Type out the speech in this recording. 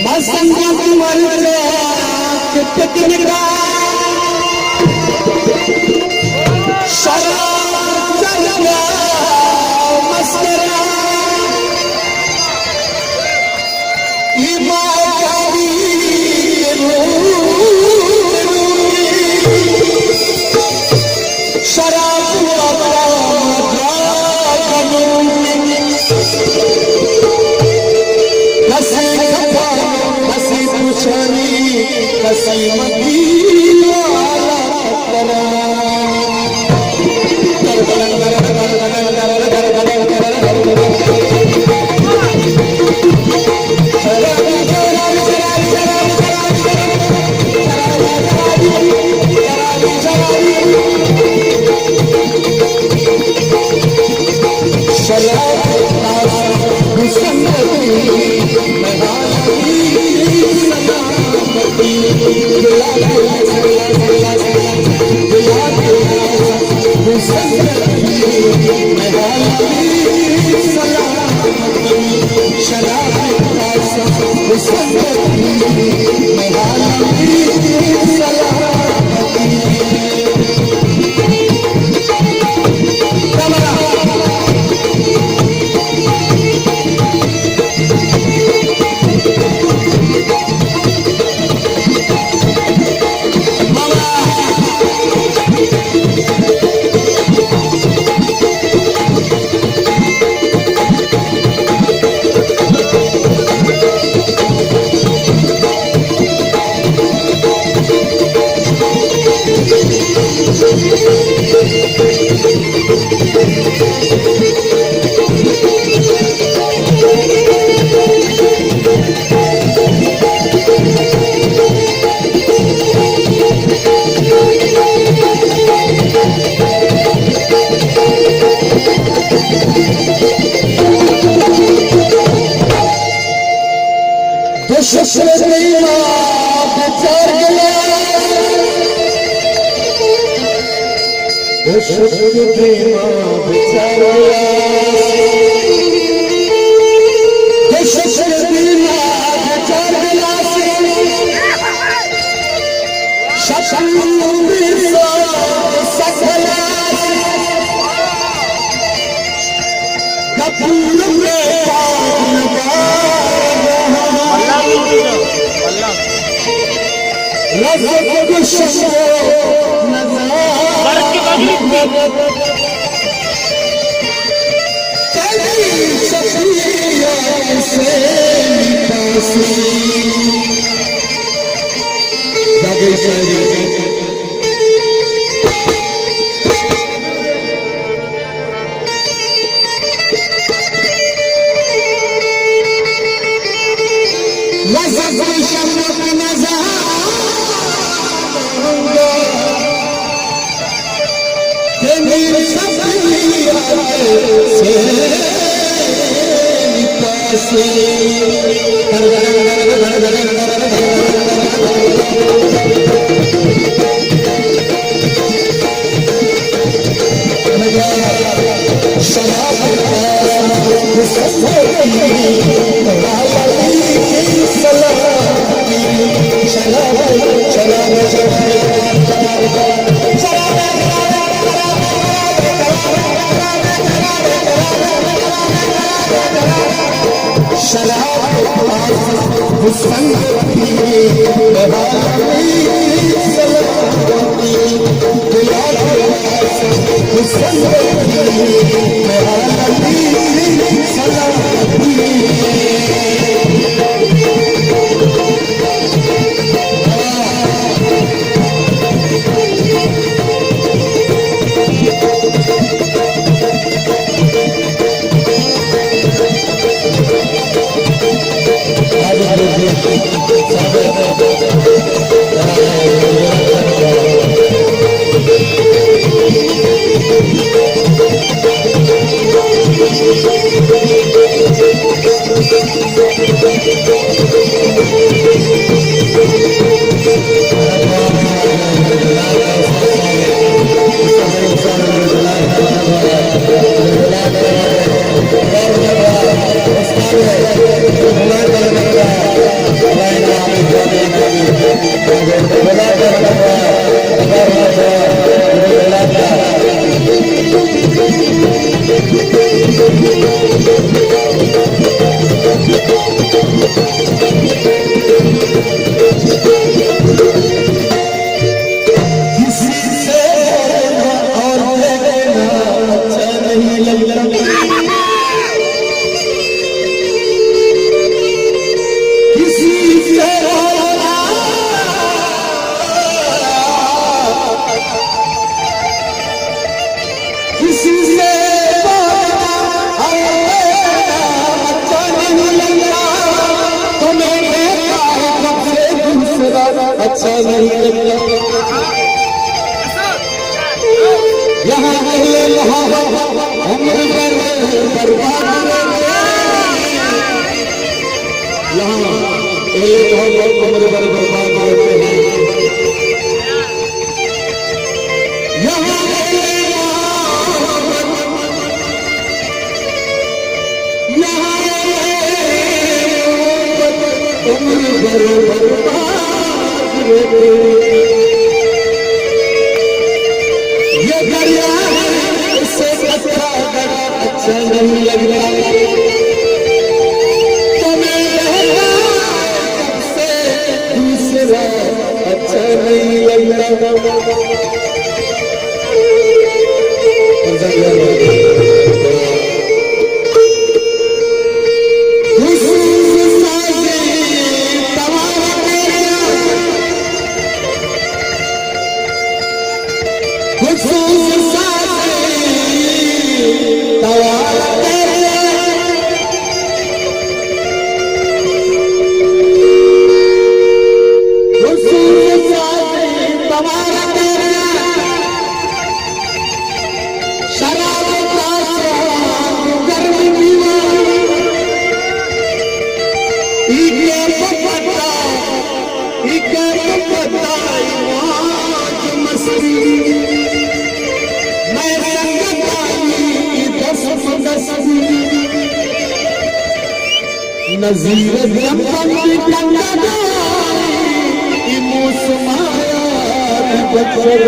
مستنگت مرچا کہ پکنکا، شراب چرگا مسکرا، ایمانداری روی شراب والا جا کنون، کسی کپا، کسی پوچھانی، کسی مدی والا پترا۔ دو شکر دیما بچار گلاس، دو شکر دیما بچار گلاس، دو شکر دیما بچار گلاس۔ شکور سو سکلاس، گپور میں پاک نگار۔ اللہ بھی دینا، اللہ۔ رزق گشن نظار۔ برکت کے بغلی۔ تیری شفیع حسین پاسی۔ داغی شاعری۔ لذت شمت نظر۔ کسی سے بولنا اور دینا اچھا نہیں لگتا، تمہیں دیکھا ہے جب سے دوسرا اچھا نہیں لگتا۔ یہاں اہل محبت عمر بھر برباد رہتے ہیں۔ یہاں اہل محبت عمر بھر برباد رہتے ہیں۔ یہاں اہل محبت، یہاں اہل محبت عمر بھر برباد رہتے ہیں۔ یہ دریا ہے، اس سے کچا دریا اچھا نہیں لگتا۔ تمہیں رہنا سے دوسرا اچھا نہیں لگتا۔ شراب کا سواد گرم دیوان، ایک پتا، ایک پتا ایوان مستی، میں سنگت آئی دست دستی۔ نظیر جمبل ٹنگا دائی، موسم آیا بچر۔